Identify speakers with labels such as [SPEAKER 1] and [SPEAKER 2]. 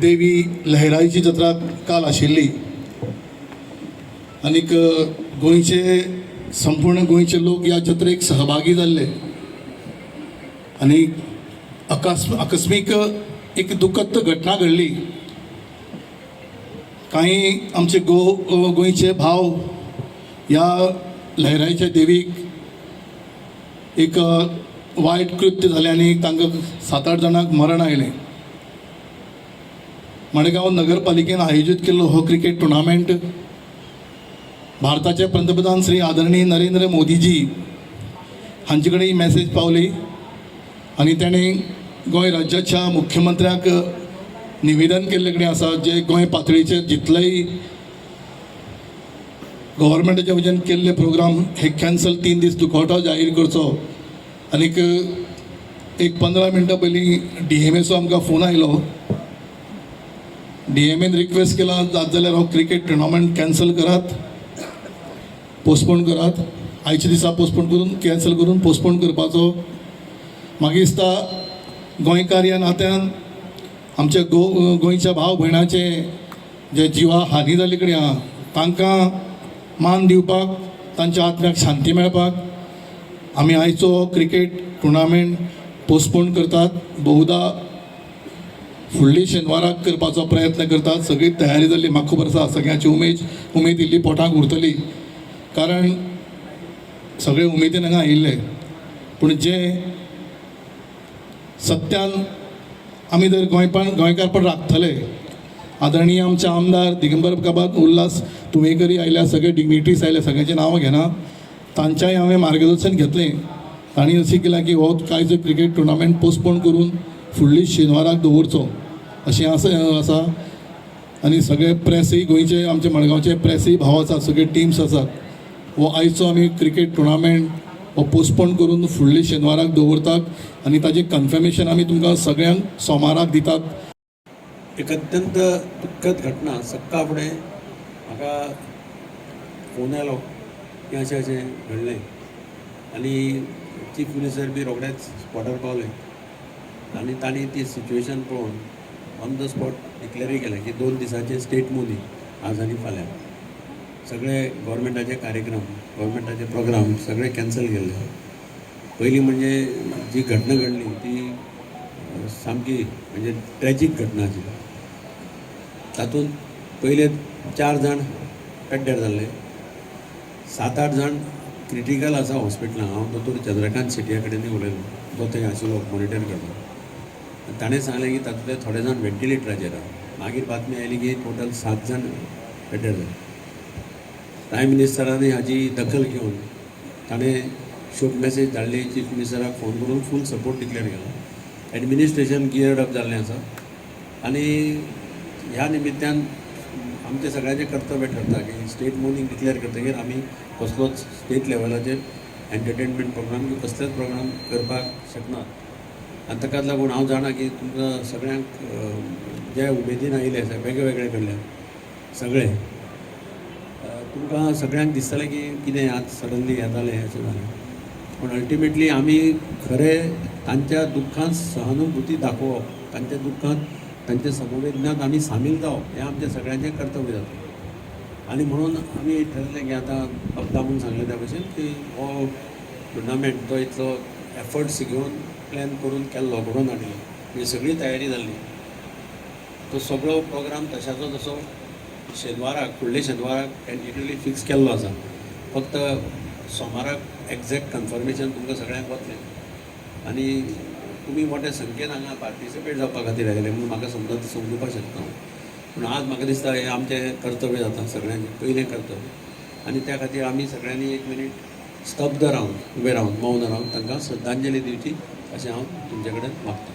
[SPEAKER 1] देवी लहराईची जत्रा काल आशिल्ली आनीक गोंयचे, संपूर्ण गोंयचे लोक ह्या जत्रेक सहभागी जाल्ले आनी आकस्मीक एक दुखद घटना घडली. कांय आमचे गोंयचे भाव ह्या लहराईच्या देवीक एक वायट कृत्य जालें आनी तांकां सात आठ जाणांक मरण आयलें. मडगांव नगरपालिकेन आयोजीत केल्लो हो क्रिकेट टुर्नामेंट भारताचे पंतप्रधान श्री आदरणीय नरेंद्र मोदीजी हांचे कडेन ही मॅसेज पावली आनी ताणें गोंय राज्याच्या मुख्यमंत्र्याक निवेदन केल्ले कडेन आसा, जे गोंय पातळीचेर जितलेय गव्हर्मेंटाच्या वटेन केल्ले प्रोग्राम हे कॅन्सल, 3 दीस दुखवटो जाहीर करचो. आनीक एक 15 मिनटां पयलीं डीएमएचो आमकां फोन आयलो. डीएमएन रिक्वेस्ट केला, जात जाल्यार हो क्रिकेट टुर्नामेंट कॅन्सल करात, पोस्टपोन करात. आयच्या दिसा पोस्टपोन करून, कॅन्सल करून पोस्टपोन करपाचो. मागीर दिसता गोंयकार ह्या नात्यान आमच्या गोंयच्या भाव भयणाचे जे जिवा हानी जाल्ले कडेन आहा, तांकां मान दिवपाक, तांच्या आत्म्याक शांती मेळपाक आमी आयचो क्रिकेट टुर्नामेंट पोस्टपोन करतात. बहुदा फुडली शेनवाराक करपाचो प्रयत्न करतात. सगळी तयारी जाल्ली म्हाका खबर आसा. सगळ्यांची उमेद उमेद इल्ली पोटाक उरतली, कारण सगळे उमेदीन हांगा आयिल्ले. पूण जे सत्यान आमी जर गोंयपण, गोंयकारपण राखतले, आदरणीय आमचे आमदार दिगंबर कामत, उल्हास तुयेंकरी आयल्या, सगळे डिग्निटरीज आयल्या, सगळ्यांचें नांवां घेना. तांच्याय हांवें मार्गदर्शन घेतलें. तांणी अशें केलां की हो कांय क्रिकेट टुर्नामेंट पोस्टपोन करून फुडली शेनवाराक दवरचो अशें आसा आसा. आनी सगळे प्रेसय गोंयचे, आमचे मडगांवचे प्रेसय भाव आसात, सगळे टिम्स आसात. हो आयचो आमी क्रिकेट टुर्नामेंट हो पोस्टपोन करून फुडली शेनवाराक दवरतात आनी ताजें कन्फर्मेशन आमी तुमकां सगळ्यांक सोमाराक दितात.
[SPEAKER 2] एक अत्यंत दुःखद घटना. सक्काळ फुडें म्हाका फोन आयलो की अशें अशें घडलें आनी चीफ मिनिस्टर बी रोखडेच स्पॉटार पावले आनी तांणी ती सिच्युएशन पळोवन ऑन the spot डिक्लेरूय केलें की 2 दिसांचे स्टेट मोर्निंग, आज आनी फाल्यां. सगळे गव्हर्मेंटाचे कार्यक्रम, गव्हर्मेंटाचे प्रोग्राम सगळे कॅन्सल केल्ले. पयलीं म्हणजे जी घटना घडली ती सामकी म्हणजे ट्रॅजीक घटना आशिल्ली. तातूंत पयले चार जाण पेड्ड्यार जाल्ले, सात आठ जाण क्रिटिकल आसा हॉस्पिटलान. हांव दोतोर चंद्रकांत शेटया कडेनूय उलयलो, जो थंय आशिल्लो, मॉनिटर करता. आनी ताणें सांगलें की तातूंतले थोडे जाण व्हेंटिलेटराचेर आहा. मागीर बातमी आयली की टोटल सात जाण पेड्ड्यार जाले. प्रायम मिनिस्टरांनी हाजी दखल घेवन ताणें शोक मॅसेज धाडली. चीफ मिनिस्टराक फोन करून फूल सपोर्ट डिक्लेअर केलो. एडमिनिस्ट्रेशन गियर्ड अप जाल्लें आसा आनी ह्या निमित्तान आमचें सगळ्यांचें कर्तव्य ठरता की स्टेट मोर्निंग डिक्लेअर करतकीर आमी कसलोच स्टेट लेवलाचेर एंटरटेनमेंट प्रोग्राम किंवा कसलेच प्रोग्राम करपाक शकनात. आनी ताकाच लागून हांव जाणा की तुमकां सगळ्यांक जे उमेदीन आयिल्ले आसा वेगळे वेगळे कडल्यान सगळे, तुमकां सगळ्यांक दिसतलें की कितें आज सडनली हें जालें, अशें जालें. पूण अल्टिमेटली आमी खरें तांच्या दुख्खांत सहानुभूती दाखोवप, तांच्या दुख्खांत, तांच्या समवेदनात आमी सामील जावप हें आमचें सगळ्यांचें कर्तव्य जाता. आनी म्हणून आमी ठरयलें की आतां दामून सांगलें त्या भशेन की हो टुर्नामेंट तो इतलो एफर्ट्स घेवन प्लॅन करून केल्लो, घडोवन हाडिल्लो, म्हणजे सगळी तयारी जाल्ली, तो सगळो प्रोग्राम तशाचो तसो शेनवाराक, फुडल्या शेनवाराक टेंटेटिवली फिक्स केल्लो आसा. फक्त सोमाराक एग्जॅक्ट कन्फर्मेशन तुमकां सगळ्यांक वतलें. आनी तुमी मोठ्या संख्येन हांगा पार्टिसिपेट जावपा खातीर आयले म्हणून म्हाका समजत समजुपाक शकता हांव. पूण आज म्हाका दिसता हें आमचें कर्तव्य जाता, सगळ्यांचें पयलें कर्तव्य. आनी त्या खातीर आमी सगळ्यांनी एक मिनीट स्तब्ध रावन, उबे रावन, मौन रावन तांकां श्रद्धांजली दिवची अशें हांव तुमचे कडेन मागतां.